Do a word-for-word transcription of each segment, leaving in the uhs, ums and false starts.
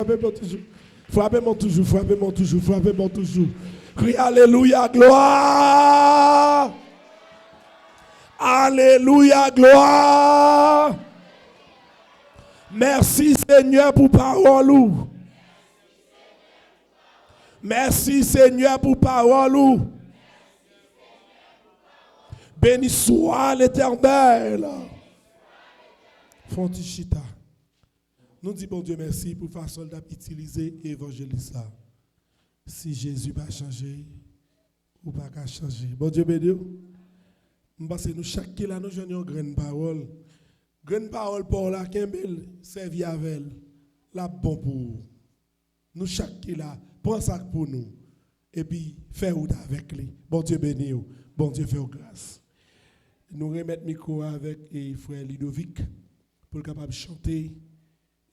Frape men toujou. Frape men toujou, frape men toujou, frape men toujou. Kri alelouya, glwa! Alelouya, glwa! Mèsi, Senyè, pou pawòl ou. Mèsi, Senyè, pou pawòl ou. Beni swa Letènèl. Fè yon ti chita. Nou di Bondye mèsi pou fason l t ap itilize evanjelis la. Si Jezi pa chanje, ou pa ka chanje. Bondye beni w. M panse nou chak ki la, nou jwenn yon grenn pawòl. Grenn pawòl pa w la, kenbe l, sèvi avè l. L ap bon pou ou. Nou chak ki la, pran sa k pou nou. Epi fè wout avèk li. Bondye beni w. Bondye fè w gras. Nou remèt mikwo a avèk, e, frè Ludovic pou l kapab chante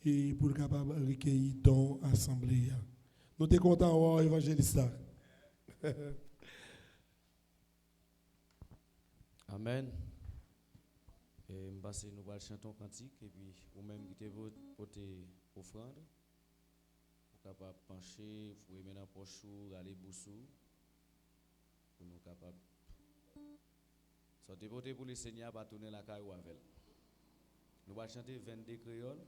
e pou l kapab rekeyi don asanble a. Nou te kontan wè w, evanjelis la. Amèn. E m panse nou pral chante yon kantik, epi ou menm ki te po-, pote ofrann, ou kapab panche, foure men nan pòch ou, rale bous ou, pou nou kapab Sa w te pote pou Lesenyè a, pa tounen lakay ou avè l. Nou pral chante vennde kreyòl.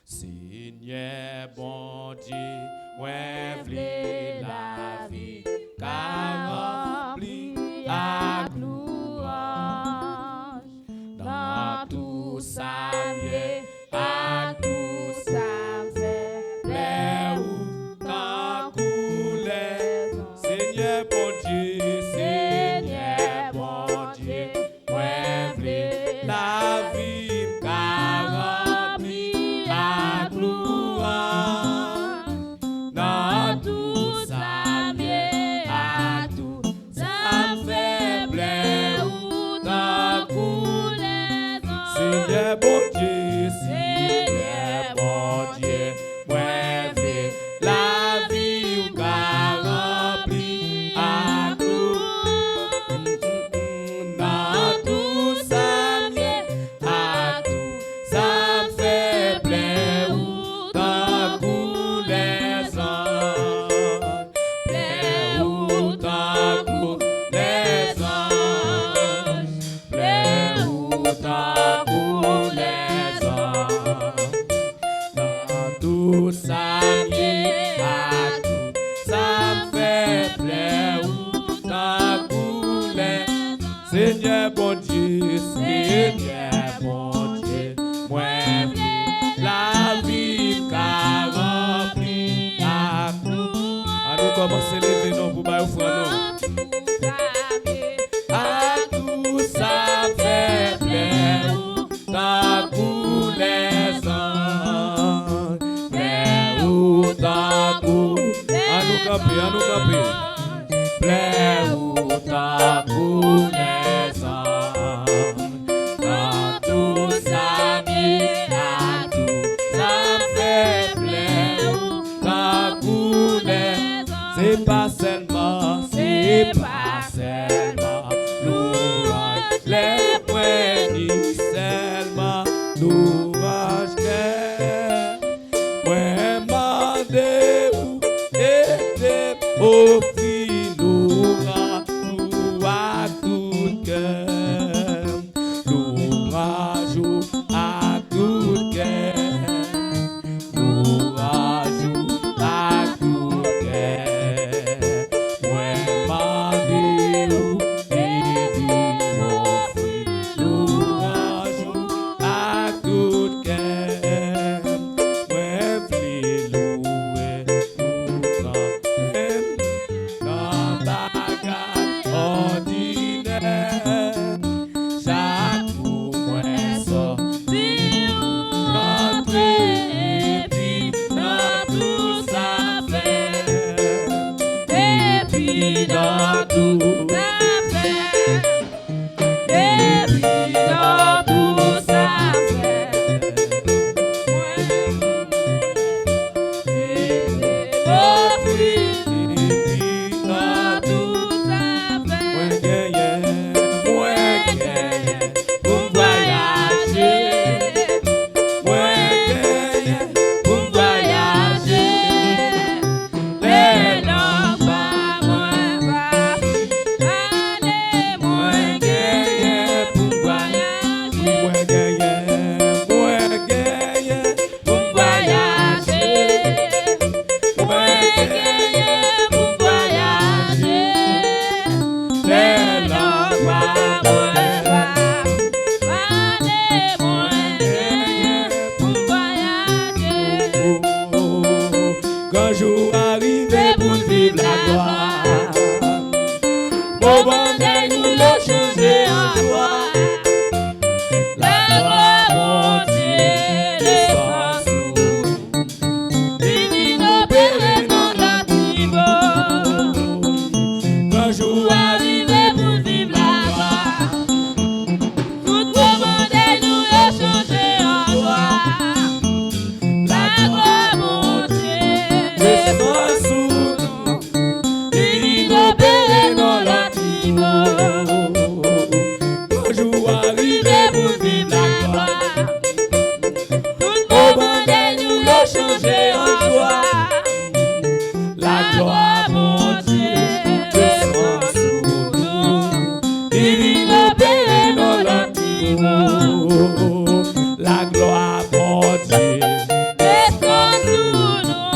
Senyè Bondye, mwen vle lavi m ka ranpli ak louwanj nan tou sa m ye. Ak tout sa m fè, plè ou tankou lèzanj. Senyè Bondye, Senyè Bondye, mwen vle lavi m ka ranpli ak louwanj. Nan tout sa m ye, ak tout sa m fè, plè ou tankou lèzanj. Senyè Bondye, Senyè Bondye, mwen vle lavi w ka ranpli ak ou. Nan tout sa m ye, ak tout sa m fè, plè ou tankou lèzanj. Plè ou tankou lèzanj. Plè ou tankou lèzanj. Nan tout sa m ye, ak tout sa m fè, plè ou tankou lèzanj. Senyè Bondye, Senyè Bondye, mwen vle lavi m ka ranpli ak louwanj. Ann nou kòmanse leve non pou bay ofrann nou. Ak tout sa m fè, plè ou tankou lèzanj. Plè ou tankou. Ann nou kanpe, ann nou kanpe. Plè ou tankou lèzanj. Nan tout sa m ye, ak tout sa m fè, plè ou tankou lèzanj. Se pa sèlman, se pa sèlman louwanj. Lè mwen ni sèlman louwanj kè mwen mande ou ede m ofri chanje an jwa. Laglwa Bondye desann sou nou. Li vin opere nan lòt nivo. Laglwa Bondye desann sou nou.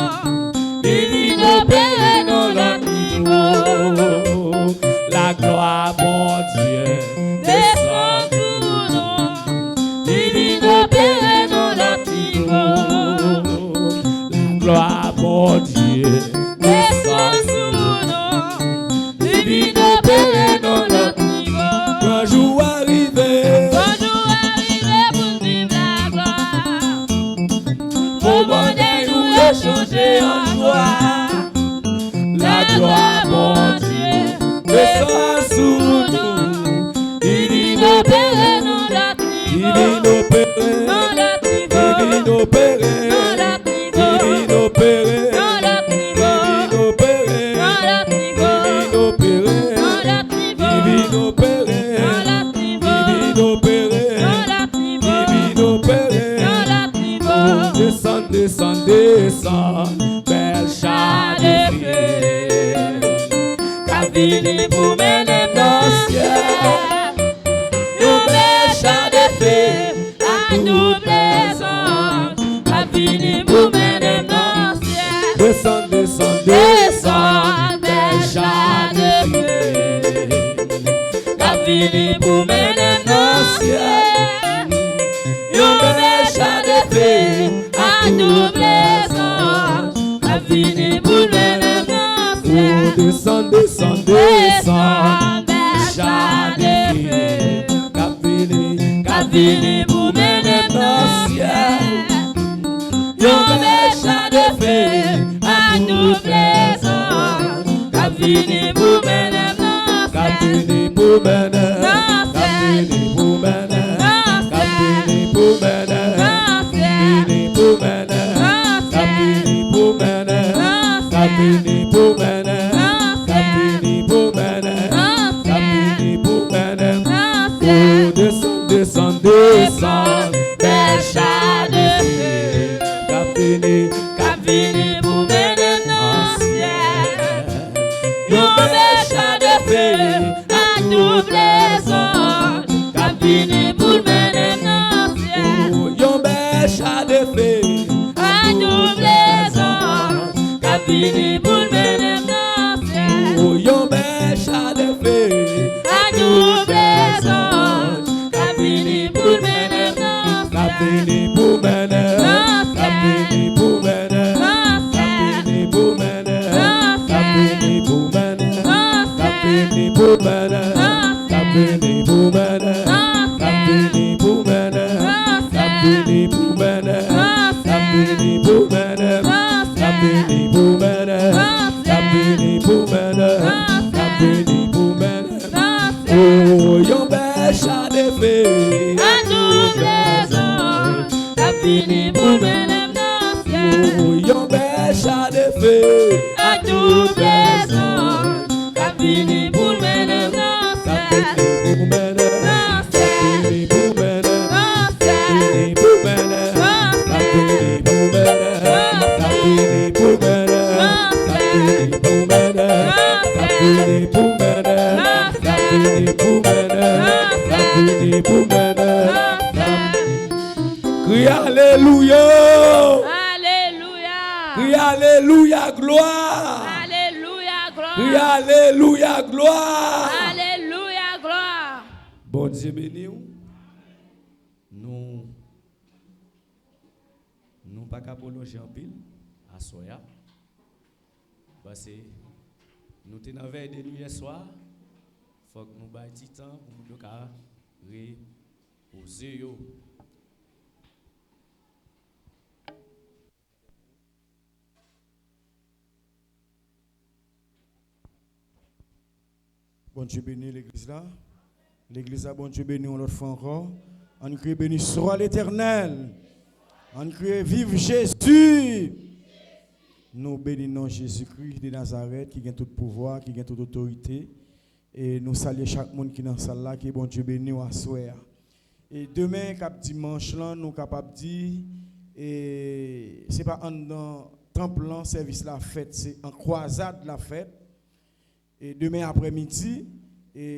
Li vin opere nan lòt nivo. Laglwa Bondye desann sou nou. Li vin opere nan lòt nivo. Laglwa Bondye desann sou nou. Li vin opere nan lòt nivo. Gran jou a rive. Gran jou a rive pou n viv laglwa. Bon bagay nou yo chanje an jwa. Laglwa Bondye desann sou nou. Li vin opere nan lòt nivo. Li vin opere nan lòt nivo. Li vin opere nan lòt nivo. Li vin opere nan lòt nivo. Li vin opere nan lòt nivo. Li vin opere nan lòt nivo. Li vin opere nan lòt nivo. Li vin opere nan lòt nivo. Li vin opere nan lòt nivo. Desann, desann, desann. Bèl cha de fe k ap vini pou mennen m nan syèl. Yon bèl cha de fe ak tout lezanj k ap vini pou mennen m nan syèl. Desann, desann, desann, bèl cha de fe k ap vini pou mennen m nan syèl. Yon bèl cha de fe ak tout lezanj k ap vini pou mennen m nan syèl. Desann, desann, desann, bèl cha de fe k ap vini, k ap vini pou mennen m nan syèl. Yon bèl cha de fe ak tout lezanj k ap vini pou mennen m nan syèl. K ap vini pou mennen m. K ap vini pou mennen m. K ap vini pou mennen m. Vini pou mennen m. K ap vini pou mennen m. K ap vini pou mennen m. K ap vini pou mennen m. K ap vini pou mennen m. O desann, desann, desann. Bèl cha de fe k ap vini, k ap vini pou mennen m nan syèl. Yon bèl cha de fe ak tout lezanj k ap vini pou mennen m nan syèl. O, yon bèl cha de fe ak tout lezanj k ap vini pou mennen m nan syèl. O, yon bèl cha de fe ak tout lezanj k ap vini pou mennen m nan syèl. K ap vini pou mennen m. K ap vini pou mennen m. K ap vini pou mennen m. K ap vini pou mennen m. K ap vini pou mennen m. K ap vini pou mennen m. K ap vini pou mennen m. K ap vini pou mennen m. K ap vini pou mennen m. K ap vini pou mennen m. K ap vini pou mennen m. K ap vini pou mennen m. O, yon bèl cha de fe ak tout lezanj k ap vini pou mennen m nan syèl. O, yon bèl cha de fe ak tout lezanj k ap vini pou mennen m nan syèl. K ap vini pou mennen m. K ap vini pou mennen m. K ap vini pou mennen m. K ap vini pou mennen m. K ap vini pou mennen m. K ap vini pou mennen m. K ap vini pou mennen m. K ap vini pou mennen m. K ap vini pou mennen m. K ap... Kriye alelouya! Alelouya! Kriye alelouya, glwa! Alelouya, glwa! Kriye alelouya, glwa! Alelouya, glwa! Bondye beni w. Nou, nou pa ka pwolonje anpil aswè a. Paske nou te nan vèy de nwi yè swa, fòk nou bay ti tan pou moun yo ka repoze yo. Bondye beni legliz la. Legliz la, Bondye beni w yon lòt fwa ankò. Ann kriye, béni soit l'Éternel. Ann kriye, viv Jezi. Nou beni non Jezikri de Nazarèt ki gen tout pouvwa, ki gen tout otorite. E nou salye chak moun ki nan sal la, ke Bondye beni w aswè a. E demen k ap dimanch lan, nou kapab di, E se pa anndan tanp lan sèvis la fèt, se an kwazad la fèt. E demen aprèmidi, e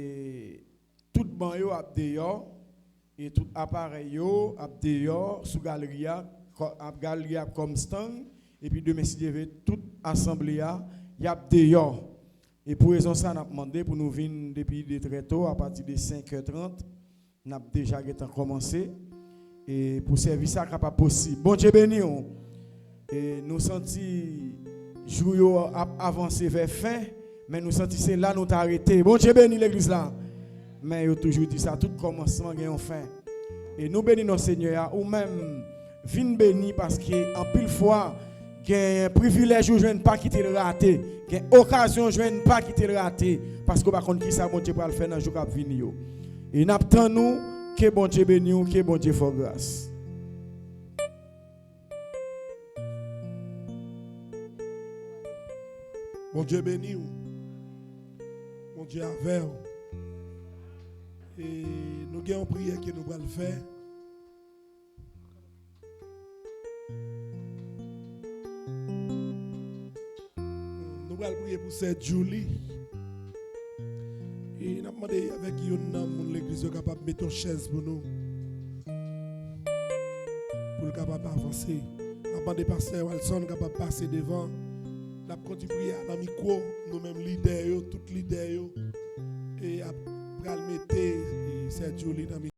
tout ban yo ap deyò, e tout aparèy yo ap deyò sou galri a, kò-, ap, galri a ap kòm stang, epi demen, si Dye vle, tout asanble a, y ap deyò. E pou rezon sa, n ap mande pou nou vin depi de trè to, apati de senk è trant, n ap deja gentan kòmanse, e pou sèvis sa kapab posib. Bondye beni w. E nou santi jou yo ap avanse vè fen, men nou santi se la nou ta rete. Bondye beni legliz la. Men yo toujou di sa, tout kòmansman gen yon fen. E nou beni non Senyè a, ou menm vin beni, paske anpil fwa, gen privilèj ou jwenn, pa kite l rate. Gen okazyon ou jwenn, pa kite l rate. Paske w pa konn ki sa Bondye pral fè nan jou k ap vini yo. E n ap tann ou, ke Bondye beni w, ke Bondye fè w gras. Bondye beni w. Bondye avè w. E nou gen yon priyè ke nou pral fè. Nou pral priye pou sè Julie. E n ap mande avèk youn nan moun legliz yo kapab mete yon chèz pou nou, pou l kapab avanse. N ap mande pastè Walson kapab pase devan. N ap kondui priyè a nan mikwo, nou menm lidè yo, tout lidè yo. E ap pral mete, e, sè Julie nan mikwo.